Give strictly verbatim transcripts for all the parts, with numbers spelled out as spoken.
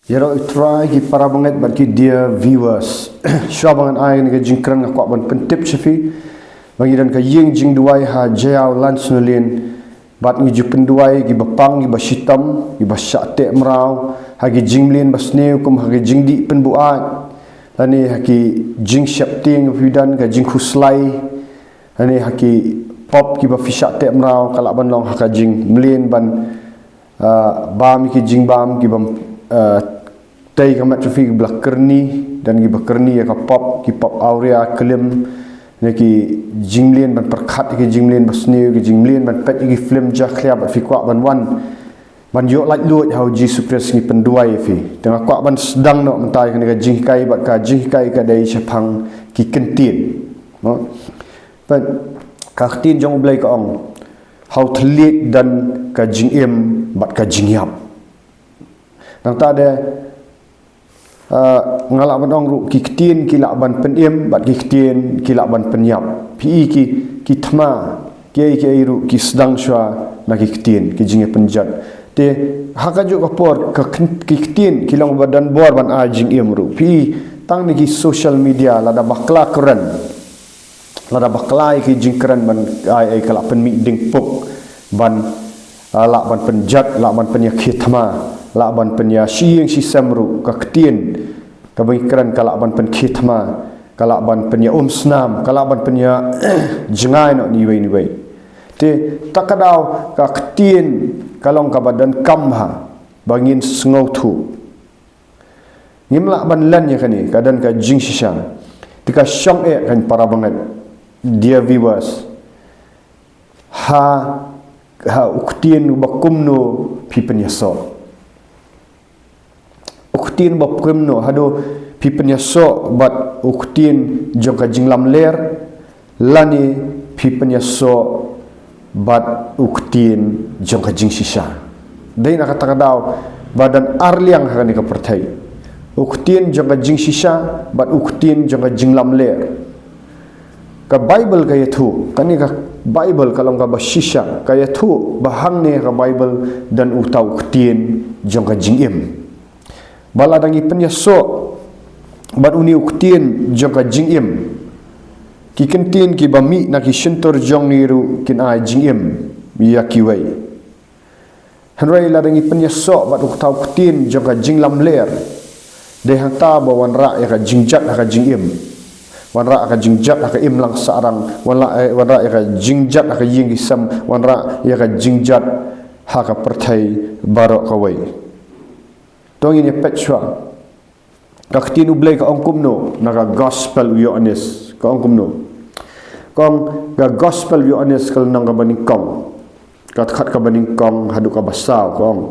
Ïaroh ïa U Trai, ki para bangeit bad ki dear viewers. Shuwa ba ngan ai kane ka jingkren, nga kwah ban pyntip sha phi ba ngi don ka ïing jingduwai ha Jaïaw Lansonalane, bad ngi ju pynduwai ïa ki bapang, ki bashitom, ki bashah teh mraw ha ki jingmlien basniew, kum ha ki jingdih pynbuaid, lane ha ki jingsheptieng ba phi don, ka jingkhuslai, lane ha ki pop kiba phi shah teh mraw. Ka lah ban long ha ka jingmlien ban ah, bam ïa ki jingbam kiba, ah, tei ka met jong phi, kiba la kyrni, don kiba kyrni ïa ka pop, ki pop awria, klim, ne ki jingmlien ban pyrkhat ïa ki jingmlien basniew, ki jingmlien ban peit ïa ki film jakhlia, bad phi kwah ban wan ban ïoh laitluid ha U Jisu Khrist, ngi pynduwai ïa phi. Te nga kwah ban sdang noh mynta ïa kane ka jinghikai, bad ka jinghikai ka dei shaphang ki ktien. Mo? Peit, ka ktien jong U Blei ka ong, ha u thylliej don ka jingim bad ka jingïap. Nangta de, ah, nga lah ban ong ruh, ki ktien ki lah ban pynim bad ki ktien ki lah ban pynïap. Phi i ki, ki thma, kiei kiei ruh ki sdang shuwa na ki ktien, ki jingïapynjot. Te ha kajuh ka por, ka kt-, ki ktien ki long ba don bor ban ai jingim ruh. Phi i tang na ki social media, lada bakla kren, lada bakla ïa ki jingkren ban ai, ai ka lah pynmih ding puk ban, ah, lah ban pynjot, lah ban pynïakhie thma, lah ban pynïashyieng shisem ruh. Ka ktien kaba ngi kren ka lah ban pynkhie thma, ka lah ban pynïaumsnam, ka lah ban pynïajngai noh na iwei na iwei. Te kata ka daw, ka ktien ka long kaba donkam bha ba ngin sngewthuh. Ngim lah ban len ïa kane, ka don ka jingshisha. Te ka shong eh, kan para bangeit, dear viewers, ha, ha u ktien uba kumno phi pynïasoh. U ktien uba kumno, haduh phi pynïasoh bad u ktien jong ka jinglamler, lane phi pynïasoh bad u ktien jong ka jingshisha. Dei na kata ka daw ba don ar liang ha kane ka pyrthei. U ktien jong ka jingshisha bad u ktien jong ka jinglamler. Ka Baibl ka ïathuh, kane ka Baibl ka long kaba shisha, ka ïathuh ba hangne ka Baibl don uta u ktien jong ka jingim. Ba lada ngi pynïasoh bad une u ktien jong ka jingim, ki kyntien kiba mih na ki shyntur jong ngi ruh kin ai jingim ïa kiwei. Hynrei lada ngi pynïasoh bad uta u ktien jong ka jinglamler, dei hangta ba wanrah ïa ka jingjot ha ka jingim, wanrah ïa ka jingjot ha ka imlang sahrang, wanrah, eh, wanrah ïa ka jingjot ha ka ïing ki sem, wanrah ïa ka jingjot ha ka pyrthei baroh kawei. To ngin ïa peit shuwa. Ka ktien U Blei ka ong kumno na ka Gospel u Ïoannis? Ka ong kumno? Ka ong, ka Gospel u Ïoannis, ka lynnong kaba nyngkong, ka dkhot kaba nyngkong haduh kaba saw, ka ong: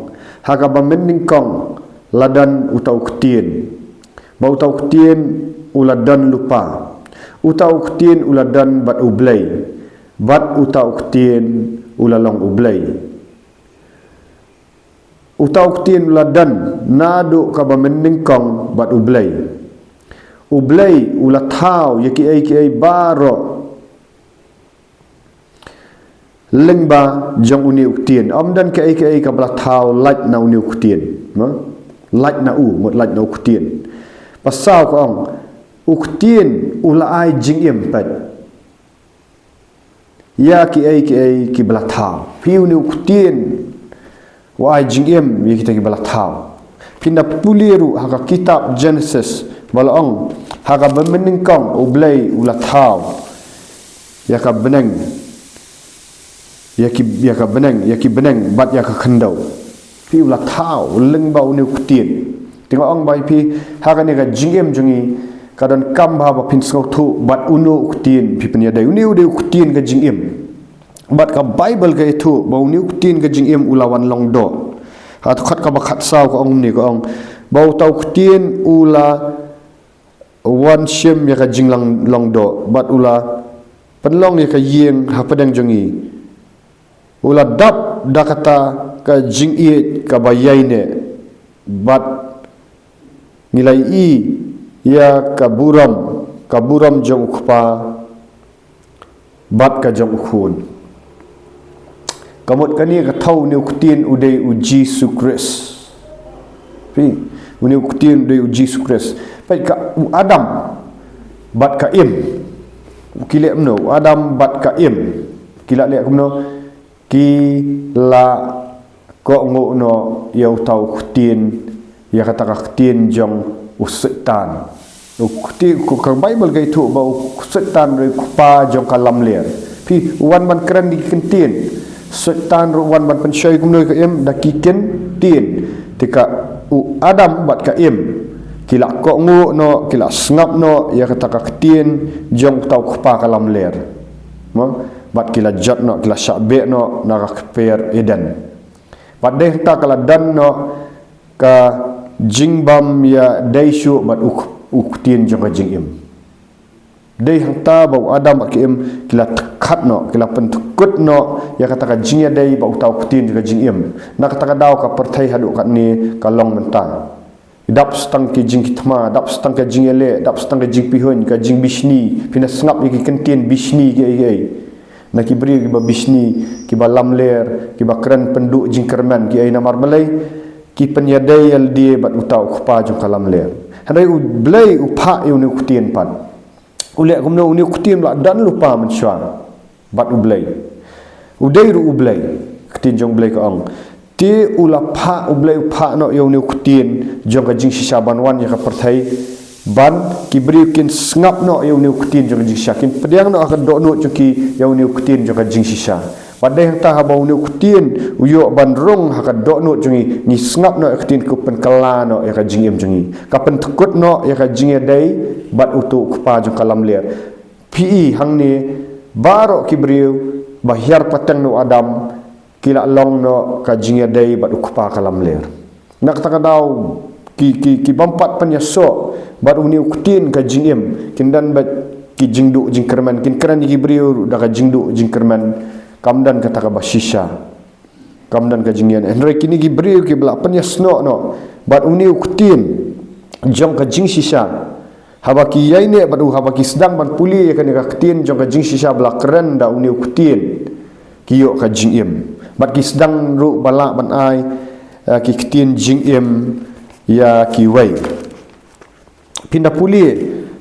Ha kaba mynnyngkong la don uta u ktien, ba uta u ktien u la don lypa, uta u ktien u la don bad U Blei, bad uta u ktien u la long U Blei. Uta u ktien u la don naduh kaba mynnyngkong bad U Blei. U Blei u la thaw ïa kiei kiei baroh lyngba jong une u ktien. Ym don kiei kiei kaba la thaw lait na une u ktien. Mo? Lait na u, mut lait na u ktien. Ba saw ka ong, u ktien u la ai jingim, peit, ïa kiei kiei kiba la thaw. Phi, une u ktien u ai jingim ïa kita kiba la thaw. Phin da pule ruh ha ka kitab Genesis, ba la ong, ha kaba mynnyngkong U Blei u la thaw ïa ka bneng, ïa ki, ïa ka bneng, ïa ki bneng bad ïa ka khyndew. Phi, u la thaw lyngba une u ktien. Te nga ong ba ïa phi, ha kane ka jingim jong ngi, ka donkam bha ba phin sngewthuh bad uno u ktien phi pynïadei. Une u dei u ktien ka jingim. Bad ka Baibl ka ïathuh ba une u ktien ka jingim u la wan long doh. Ha dkhot kaba khatsaw ka ong kumne, ka ong ba uta u ktien u la wan shim ïa ka jinglong, long doh, bad u la pynlong ïa ka ïing hapdeng jong ngi. U la dap da kata ka jingïeit kaba ïaineh, bad ngi la ïohi ïa ka burom, ka burom jong U Kpa bad ka jong U Khun. Ka mut kane ka thaw une u ktien u dei U Jisu Khrist. Phi, Une u ktien u dei u Jisu Khrist. Peit ka u Adam bad ka Im. Ki leh kumno, u Adam bad ka Im. Ki la leh kumno, ki la kohnguh noh ïa uta u ktien, ïa kata ka ktien jong u Soitan. U ktien, ka Baibl ka ïathuh ba u Soitan ruh u kpa jong ka lamler. Phi, u wan ban kren da ki kyntien. Soitan ruh u wan ban pynshoi kumno ka Im, da ki kyntien. Te ka u Adam bad ka Im, ki la kohnguh noh, ki la sngap noh ïa kata ka ktien jong uta u kpa ka lamler. Mo? Bad ki la jot noh, ki la shah beh noh na ka kper Eden. Bad dei hangta ka la don noh ka jingbym ïadei shuh bad u, u ktien jong ka jingim. Dei hangta ba u Adam bad ka Im ki la tyngkhat noh, ki la pyntyngkut noh ïa kata ka jingïadei bad uta u ktien jong ka jingim. Na kata ka daw ka pyrthei haduh katne ka long mynta. Dap sa tang ki jingkitkhlieh, dap sa tang ka jingïaleh, dap sa tang ka jingpihuiñ, ka jingbishni, phin da sngap ïa ki kyntien bishni kiei kiei. Na ki briew kiba bishni, kiba lamler, kiba kren pynduh jingkyrmen kiei, namar balei, ki pynïadei ïalade bad uta u kpa jong ka lamler. Hynrei U Blei u phah ïa une u ktien pat. U leh kumno, une u ktien u la don lypa mynshuwa bad U Blei. U dei ruh U Blei, ktien jong U Blei ka ong. Te u la phah, U Blei u phah noh ïa une u ktien jong ka jingshisha ban wan ïa ka pyrthei, ban ki briew kin sngap noh ïa une u ktien jong ka jingshisha, kin pdiang noh ha ka dohnud jong ki ïa une u ktien jong ka jingshisha. Bad dei hangta haba une u ktien u ïoh ban rung ha ka dohnud jong ngi, ngi sngap noh ïa ka ktien, ka pynkylla noh ïa ka jingim jong ngi, ka pyntyngkut noh ïa ka jingïadei bad uta u kpa jong ka lamler. Phi i hangne, baroh ki briew ba hiar pateng na u Adam, ki la long noh ka jingïadei bad u kpa ka lamler. Na kata ka daw ki, ki, ki bym pat pynïasoh bad une u ktien ka jingim, kin don beit ki jingduh jingkyrmen, kin kren ïa ki briew da ka jingduh jingkyrmen. Kam don kata kaba shisha. Kam don ka jingïaineh. Hynrei kine ki briew kiba la pynïasnoh noh bad une u ktien jong ka jingshisha, haba ki ïaineh bad u, haba ki sdang ban pule ïa kane ka ktien jong ka jingshisha ba la kren da une u ktien, ki ïoh ka jingim. Bad ki sdang ruh ba lah ban ai, eh, ki ktien jingim ïa kiwei. Phin da pule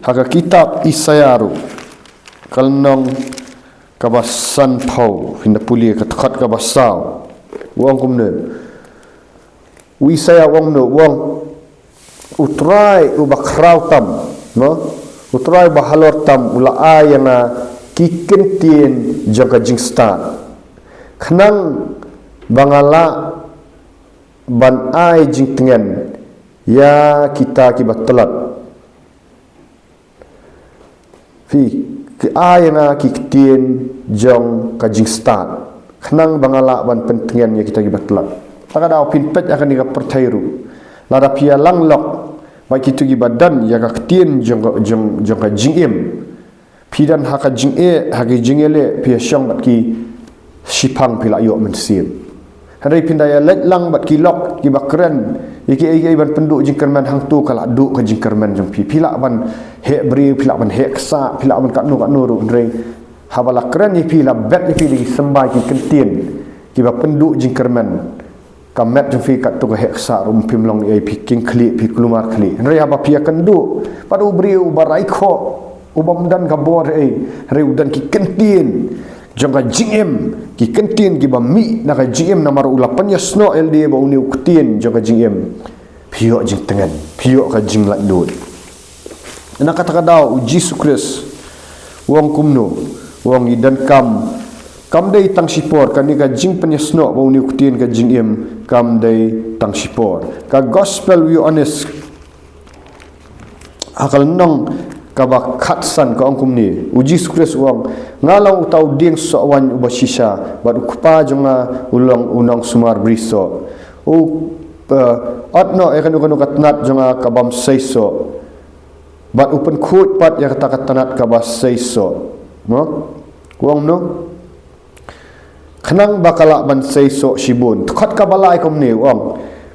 ha ka kitab Isaïah ruh, ka lynnong kaba sanphew, phin da pule ka dkhot kaba saw. U ong kumne. U Isaïah u ong kumne, u ong, U Trai uba khraw tam, no? U Trai uba halor tam u la ai ïa nga ki kyntien jong ka jingstad, khnang ba nga lah ban ai jingtngen ïa kita kiba tlot. Phi, ki ai ïa nga ki ktien jong ka jingstad, khnang ba nga lah ban pyntngen ïa kita kiba tlot. Ta ka daw phin peit ha kane ka pyrthei ruh, lada phi ïalang lok bad kito kiba don ïa ka ktien jong, jong, jong ka jingim, phi don ha ka jingeh, ha ka jingïaleh, phi ïashong bad ki, shiphang phi la ïoh mynsiem. Hynrei phin da ïaleit lang bad ki lok kiba kren ïa kiei kiei ban pynduh jingkyrmen, hangto ka la duh ka jingkyrmen jong phi. Phi lah ban heh briew, phi lah ban heh ksah, phi lah ban katno katno ruh, hynrei haba la kren ïa phi, la bet ïa phi da ki symbai ki kyntien kiba pynduh jingkyrmen, ka met jong phi katto ka heh ksah ruh, phim long ei, phi king khlieh, phi kulmar khlieh. Hynrei haba phi ïakynduh bad u briew uba raikhoh, u bym don ka bor ei, hynrei u don ki kyntien jong ka jingim, ki kyntien kiba mih na ka jingim, namar u la pynïasnoh ïalade bad une u ktien jong ka jingim, phi ïoh jingtngen, phi ïoh ka jinglaitluid. Na kata ka daw U Jisu Khrist u ong kumno? U ong, i donkam, kam dei tang shipor, kane ka jingpynïasnoh bad une u ktien ka jingim kam dei tang shipor. Ka Gospel U Ïoannis ha ka lynnong kaba khatsan ka ong kumne, U Jisu Khrist u ong, nga long uta u dieng soh waiñ uba shisha, bad u Kpa jong nga u long u nongsumar brisoh. U, eh, ot noh ïa kano kano ka tnat jong nga ka bym seisoh, bad u pynkhuid pat ïa kata ka tnat kaba seisoh. Mo? U ong kumno? Khnang ba ka lah ban seisoh shibun. Dkhot kaba lai kumne u ong,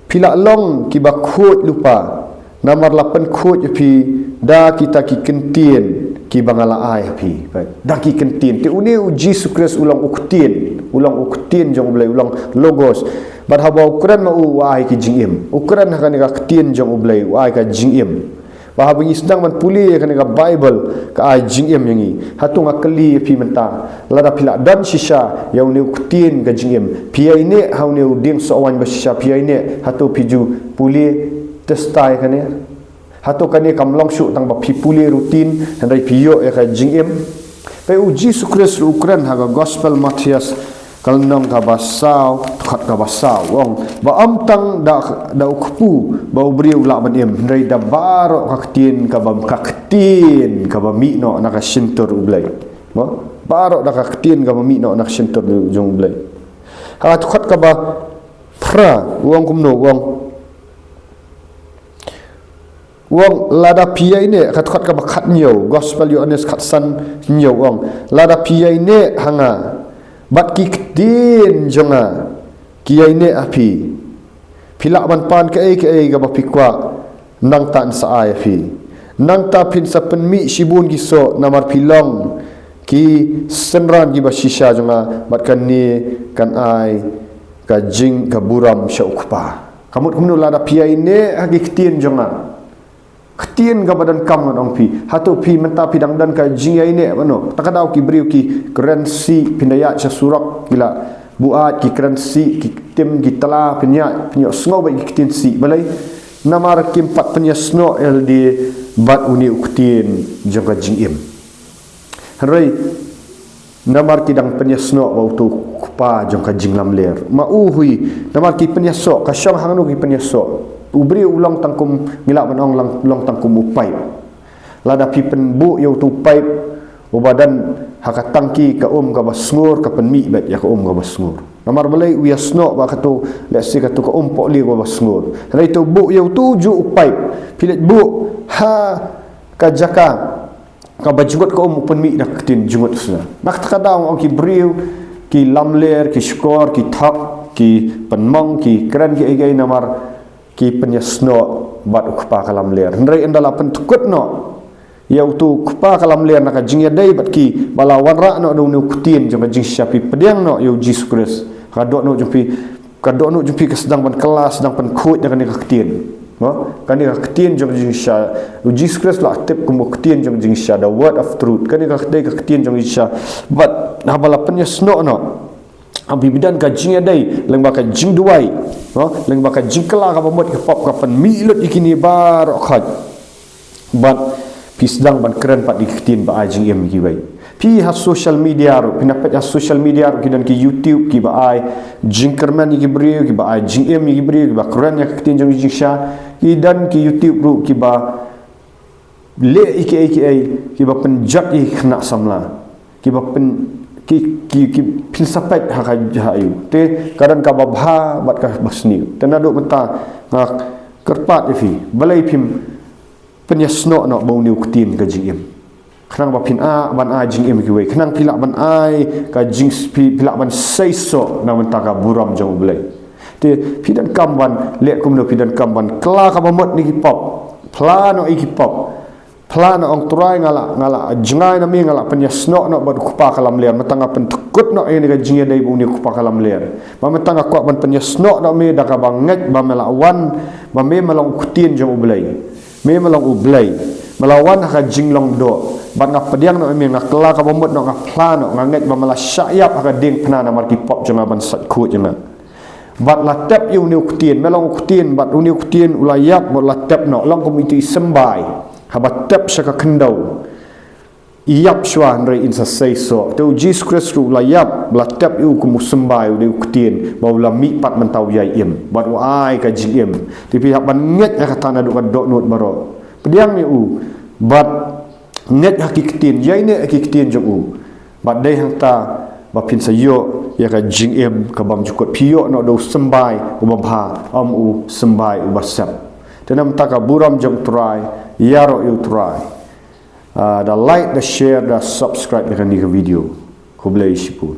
phi la long kiba khuid lypa, namar la pynkhuid ïa phi da kita ki kyntien kiba nga la ai ha phi. Da ki kyntien. Te une U Jisu Khrist u long u ktien, u long u ktien jong U Blei, u long Logos. Bad haba u kren ma u, u ai ka jingim. U kren ha kane ka ktien jong U Blei, u ai ka jingim. Bad haba ngi sdang ban pule ïa kane ka Baibl, ka ai jingim ïa ngi. Hato nga kylli ïa phi mynta, lada phi la don shisha ïa une u ktien ka jingim, phi ïaineh ha une u dieng soh waiñ ba shisha, phi ïaineh, hato phi ju pule test ïa kane? Hato kane kam long shuh tang ba phi pule routine, hynrei phi ïoh ïa ka jingim? Peit, U Jisu Khrist u kren ha ka Gospel Mathaios, ka lynnong kaba saw, dkhot kaba saw, u ong ba ym tang da, da u kpu ba u briew u lah ban im, hynrei da baroh ka ktien kaba, ka ktien kaba mih noh na ka shyntur U Blei. Mo? Baroh da ka ktien kaba mih noh na ka shyntur jong U Blei. Ha ka dkhot kaba phra, u ong kumno, u ong, u ong, lada phi ïaineh, ka dkhot kaba khathynñiew, Gospel Ïoannis khatsan hynñiew, u ong, lada phi ïaineh ha nga, bad ki ktien jong nga ki ïaineh ha phi, phi lah ban pan kaei kaei kaba phi kwah, nangta yn sa ai ïa phi. Nangta phin sa pynmih shibun ki soh, namar phi long ki synran kiba shisha jong nga, bad kane kan ai ka jing, ka burom sha u Kpa. Ka mut kumno? Lada phi ïaineh ha ki ktien jong nga. Ktien kaba donkam ngan ong phi. Hato phi mynta phi dang don ka jingïaineh mano? Ta ka daw ki briew ki kren sih, phin da ïaid sha surok ki la buaid, ki kren sih, ki tim, ki tla, phin ïaid, phin ïohsngew bad ki ktien sih. Balei? Namar kim pat pynïasnoh ïa lade bad une u ktien jong ka jingim. Hynrei namar ki dang pynïasnoh bad uto u Kpa jong ka jinglamler. Ma u hi, namar ki pynïasoh, ka shong hangno ki pynïasoh? U briew u long tang kum, ngi lah ban ong, long, long tang kum u paip. Lada phi pynbuh ïa uto u paip uba don ha ka tangki, ka um kaba sngur ka pynmih beit ïa ka um kaba sngur. Namar balei? U ïasnoh ba kato, let's say, kato ka um pohli kaba sngur. Hynrei to buh ïa uto u juh u paip, phi leit buh ha ka jaka kaba jngut, ka um u pynmih da ka ktien jngut shisha. Na kata ka daw, ong, ki briew ki lamler, ki shukor, ki thok, ki pynmong, ki kren kiei kiei namar ki pynïasnoh bad u Kpa ka lamler. Hynrei ynda la pyndkut noh ïa uto u Kpa ka lamler na ka jingïadei bad ki, ba la wanrah noh da une u ktien jong ka jingshisha, phi pdiang noh ïa U Jisu Khrist, ka dohnud jong phi, ka dohnud jong phi ka sdang ban kylla, sdang pynkhuid da kane ka ktien. Mo? Kane ka ktien jong ka jingshisha. U Jisu Khrist la tip kum ka ktien jong ka jingshisha, the word of truth. Kane ka dei ka ktien jong ka jingshisha. Bad haba la pynïasnoh noh, haba phi don ka jingïadei lyngba ka jingduwai, mo, lyngba ka jingkylla kaba mut ki pop, ka pynmih lut ïa kine baroh khoit. Bad phi sdang ban kren pat ïa ki ktien ba ai jingim ïa kiwei. Phi ha social media ruh, phin da peit ha social media ruh, ki don ki YouTube kiba ai jingkyrmen ïa ki briew, kiba ai jingim ïa ki briew, kiba kren ïa ka ktien jong ka jingshisha. Ki don ki YouTube ruh kiba leh ïa kiei kiei, kiba pynjot ïa ki khynnah samla, kiba pyn, ki, ki, ki, phin sa peit ha ka, ha ïu. Te ka don kaba bha bad kaba sniew. Te naduh mynta nga kyrpad ïa phi, balei phim pynïasnoh noh bad une u ktien ka jingim? Khnang ba phin ah ban ai jingim ïa kiwei, khnang phi lah ban ai ka jing, phi, phi lah ban seisoh na bynta ka burom jong U Blei. Te phi donkam ban leh kumno? Phi donkam ban kylla kaba mut na ki pop, phla noh ïa ki pop. Phla noh, ong, Trai, nga la, nga la jngai na me, nga la pynïasnoh noh bad u Kpa ka lamler. Mynta nga pyndkut noh ïa kane ka jingïadei bad une u Kpa ka lamler. Ba mynta nga kwah ban pynïasnoh noh me da kaba ngeit ba me la wan, ba me, me long u Ktien jong U Blei. Me, me long U Blei. Me la wan ha ka jinglong doh. Bad nga pdiang noh ïa me, nga kylla kaba mut noh, nga phla noh, nga ngeit ba me la shah ïap ha ka diengphna namar ki pop jong nga ban sait khuid ïa nga. Bad la tep ïa une u Ktien, me long u Ktien, bad une u Ktien u la ïap, bad la tep noh, long kum itu i symbai. Haba tep sha ka khyndew, i ïap shuwa hynrei in sa seisoh. Te u Jisu Khrist ruh u la ïap, la tep ïa u kum u symbai, u dei u Ktien, ba u la mihpat mynta u ïai im, bad u ai ka jingim. Te phi hap ban ngeit ïa kata naduh ka dohnud baroh. Pdiang ïa u, bad ngeit ha ki ktien, ïaineh ha ki ktien jong u. Bad dei hangta ba phin sa ïoh ïa ka jingim ka bymjukut, phi ïoh noh da u symbai uba bha, ym u symbai uba sep. Te na bynta ka burom jong U Trai, ïaroh ïa U Trai. Ah, da like, da share, da subscribe ïa kane ka video. Khublei shibun.